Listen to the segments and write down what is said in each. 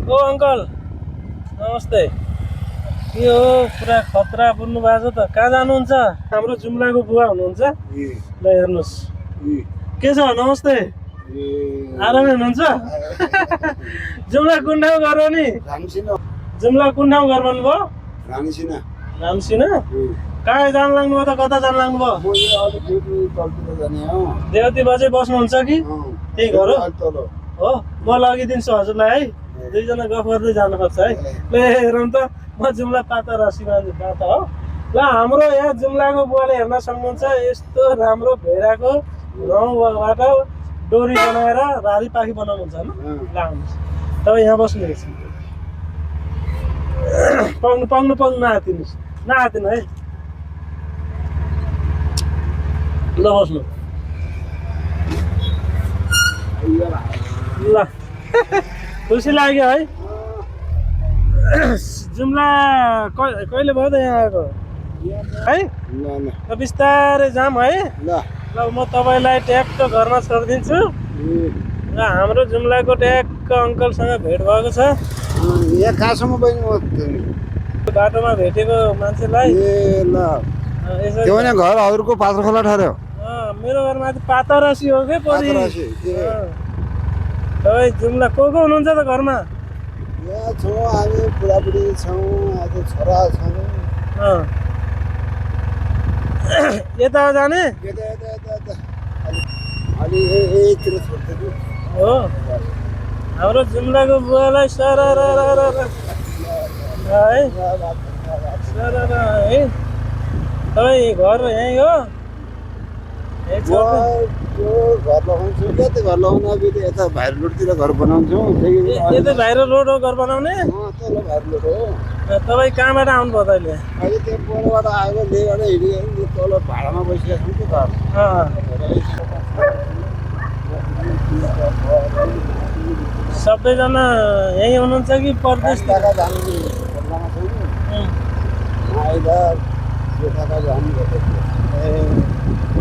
ओ uncle नमस्ते। के हो पुरा खतरा बुन्नु भएको छ त। कहाँ जानुहुन्छ? हाम्रो जुम्लाको बुवा हुनुहुन्छ। ल हेर्नुहोस् के छ। नमस्ते आरामै हुनुहुन्छ? जुम्ला कुन ठाउँ घर हो नि? जुम्ला कुन ठाउँ घर भन्नुभयो? रामसिना। कहाँ जानु लाग्नुभयो त? कता जानु लाग्नुभयो? देवती बजे बस्नुहुन्छ कि त्यही घर हो? म लगिदिन्छु हजुरलाई है। दुईजना गफ गर्दै जानुपर्छ है। ल हेरौँ त म जुम्ला पाता रसी मान्छे पाता हो। ल हाम्रो यहाँ जुम्लाको बुवाले हेर्न सक्नुहुन्छ। यस्तो राम्रो भेडाको रौँबाट डोरी बनाएर रारी पाखी बनाउनुहुन्छ होइन। ल आउनुहोस् तपाईँ यहाँ बस्नुहोस्। पाउनु पाउनु पाउनु नआतिनुहोस् नआतिनु है। ल बस्नु ल। खुसी लाग्यो है। जुम्ला कहिले भयो त यहाँ आएको है? ल बिस्तारै जाम है। ल म तपाईँलाई ट्याक्क घरमा छोडिदिन्छु। र हाम्रो जुम्लाको ट्याक्क अङ्कलसँग भेट भएको छ। यहाँ कहाँसम्म बहिनी बाटोमा भेटेको मान्छेलाई त्यो भने घर हजुरको पात्र खोला ठहर्यो। मेरो घर माथि पातरसी हो क्या परि। तपाईँ जुम्ला को हुनुहुन्छ त घरमा? यहाँ छौँ हामी बुढाबुढी छौँ आज छोरा छौँ। यता जाने अलि यहीतिर छोड्दै हो। हाम्रो जुम्लाको बुवालाई सर है सर है। तपाईँ घर यहीँ हो? त्यो घर लगाउँछु क्या। त्यो घर लगाउनु फेरि यता भाइर रोडतिर घर बनाउँछौँ। यतै भाइरल रोड हो घर बनाउने? तल भाइर रोड हो। तपाईँ कहाँबाट आउनुभयो त अहिले? अहिले त्यो पोलबाट आएर लेबाट हिँडियो तल भाडामा बसिरहेको छौँ त्यो घर। सबैजना यहीँ हुनुहुन्छ कि परदेश?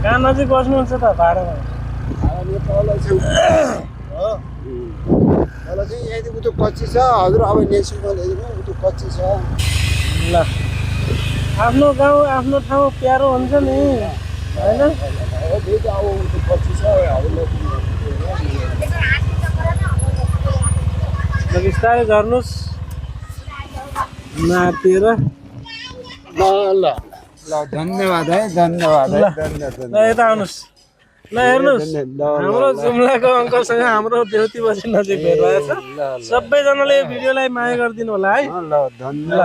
कहाँ नजिक बस्नुहुन्छ त भाडामा? तल चाहिँ यहाँदेखि उतो कच्ची छ हजुर। अब नेक्स्ट ल्याइदिनु उतो कच्ची छ। ल आफ्नो गाउँ आफ्नो ठाउँ प्यारो हुन्छ नि होइन? ल बिस्तारै झर्नुहोस् नातिर। ल धन्यवाद है धन्यवाद। ल यता आउनुहोस्। ल हेर्नुहोस् हाम्रो जुम्लाको अङ्कलसँग हाम्रो देउती बसी नजिक भेट भएको छ। सबैजनाले यो भिडियोलाई माया गरिदिनु होला है। ल धन्यवाद।